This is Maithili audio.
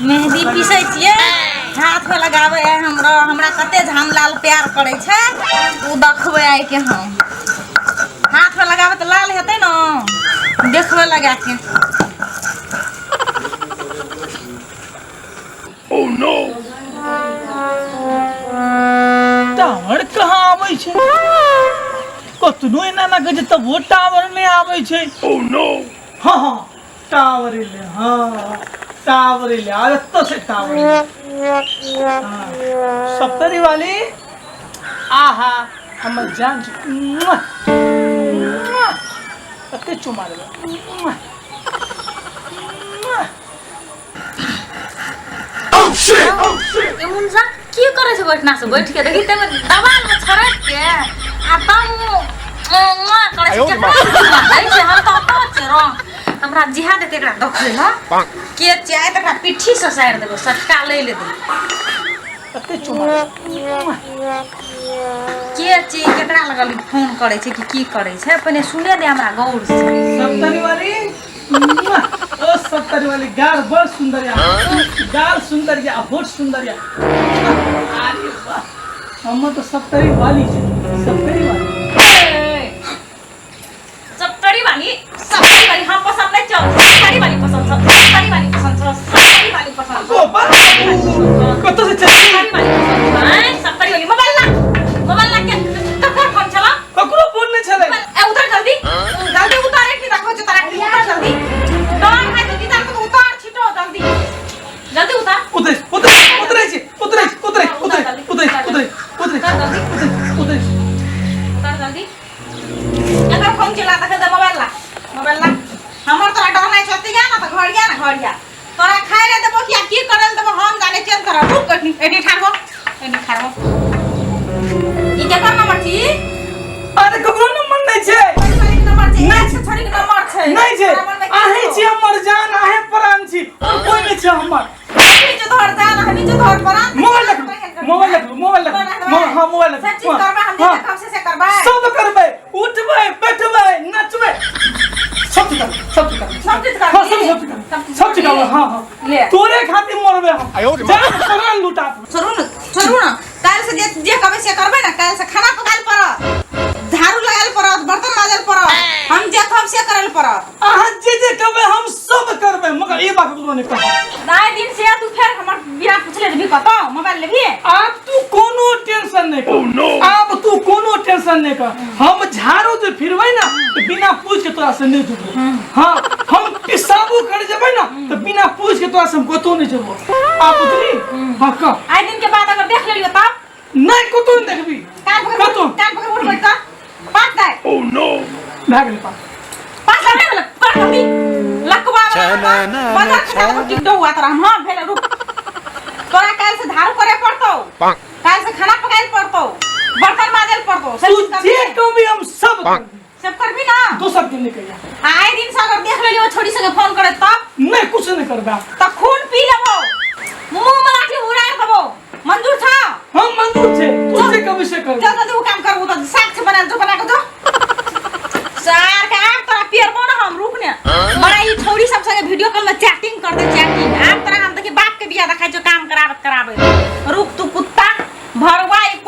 मेहंदी पीसै छियै, हाथमे लगाबै है। हमरा हमरा कते झामलाल प्यार करै छै, ओ देखबै आइ के। हम हाथमे लगाबै तऽ लाल हेतै ने, देखबै लगा के। टावर कहाँ आबै छै? कतनो एना एना करै छै तबो टावर नहि आबै छै। हाँ हाँ, टावर एलै। हाँ, टावर एलै। आर एतऽ से टावर एलै। हाँ, सप्तरी वाली, आहा, हमर जान छै। मुआ, मुआ, कते चुमा देबै। मुआ, मुआ। ए मुनसा, की करै छै बैठना से बैठ के? देखी तमे दबाल में छड़क के आ तब मुआ करै छै। केकरा चुमा दै छै? हम तऽ ओतऽ छियै रो। हमरा जिहा देते एकरा देखै ल के चाहे तऽ एकरा पिट्ठी से सारि देबै, सटका लै ले दे। कते चुमा देबै। के छी, केकरा लगल फोन करै छै कि की करै छै? पहिने सुने दे हमरा गौर से। सप्तरी वाली, ओ सप्तरी वाली, गाल बड़ सुंदर या, गाल सुंदर या, होठ सुंदर या। अरे वाह, हमर तऽ सप्तरी वाली छै, सप्तरी वाली। सप्तरी वाली, सप्तरी वाली हम पसंद नहीं छौ। सप्तरी वाली पसंद छौ, सप्तरी वाली पसंद छौ, सप्तरी वाली पसंद छौ। ओ बा, कतऽ से चल? सप्तरी वाली पसंद छौ। आँय, सप्तरी वाली। मोबाइल ला, मोबाइल ला। के ककर फोन छला? ककरो फोन नहि छलै। ए, उतर जल्दी, जल्दी उतार। एक देखो जो तारा, उतर जल्दी। डर है तो दीदार को उतार छिटो, जल्दी जल्दी उतार। उतरे, उतरे, उतरे छी, उतरे, उतरे, उतरे, उतरे, उतरे, उतरे। उतार जल्दी। उतरे, उतरे। उतार जल्दी। एकर फोन चला देखे दे। मोबाइल ला, मोबाइल ला। हमर तोरा डर नहीं छते। जा ना त घर जा ना, घर जा। तोरा खाए ले देबो कि आ की करे ले देबो हम जाने छियन तोरा। रुक, एनी एनी ठाड़ हो, एनी ठाड़ हो। ई केकर नंबर छी? अरे, ककरो नंबर नहि छै। छोड़ी वाली के नंबर छै। नहि। एक से छोड़ी के नंबर छै। नहि छै। तोरा मनमे की अहीं छौ? छी हमर जान, अहीं प्राण छी, और कोई नहि छै हमर। हमही जो तोहर जान, हमही जो तोहर प्राण। मोबाइल रखू, मोबाइल रखू, मोबाइल रखू। हाँ, मोबाइल रखू। सब चीज करबै हम। हाँ। जे देखब से से करबै। सब करबै, उठबै, बैठबै, नचबै, सब चीज करबै, सब चीज करबै। सब चीज करबै। हाँ, सब सब चीज करबै। सब चीज सब चीज करबै। हाँ हाँ। ले। तोरे खातिर मरबै हम, जान प्राण लुटा देबै। छोड़ू ने, छोड़ू ने। काल्हि से जे जे कहबै से करबै ने। काल्हि से खाना पकायल पड़त, झाड़ू लगायल पड़त, बर्तन माजल पड़त। हम जे कहब से करल पड़त। अहाँ जे जे कहबै हम सब करबै, मगर ई बात ककरो नहि कहब। दाइ दिन से तू फेर हमर बिना पूछले जेबही कतौ? मोबाइल लेबही? आब तू कोनो टेंशन नहि कर, आब तू कोनो टेंशन नहि कर। हम झाड़ू जे फिरबै ने तऽ बिना पूछ के तोरा से नहि जेबो। हाँ, हम पिसाबो कर जेबै ने तऽ बिना पूछ के तोरा से हम कतौ नहि जेबो। आब बुझली? हाँ, कह। आइ दिन के बाद अगर देख लेलियो तब? नहि, कतौ नहि देखबी। कान पकड़। कतौ? कान पकड़, उठ बैठ कऽ पाँच दाइ। भए गेलै पाँच। पाँच दाइ भेलै, कर जल्दी। लकवा वाला बाजार खसा के टिड्डो हुआ तोरा। हाँ, भेलै, रुक। तोरा काल्हि से झाड़ू करे पड़तौ, काल्हि से खाना पकाए पड़तौ, बर्तन माजे पड़तौ, सब तू चीज करबी। जे कहबी हम सब करबी। सब करबी ना? दोसर दिन नहि कहिया। आ आइ दिन से अगर देख लेलियो छोड़ी संगे फोन करे तब? नहि, कुछ नहि करबै। त खून पी लेबो, मुंह में लाठी उड़ा देबो। मंजूर छ? हम मंजूर छै, तू जे कहबी से करबै। चल जल्दी, उ काम करबू त साग छै बनाल, जो बना के जो। सार के आब तोरा पेरबो ना हम, रुक ने। बड़ा ई छौड़ी सब संगे वीडियो कॉल में चैटिंग कर दे, चैटिंग। आब तोरा हम देखी बाप के बियाह देखाइ छौ काम कराबत कराबे। रुक तू कुत्ता भरवा। ई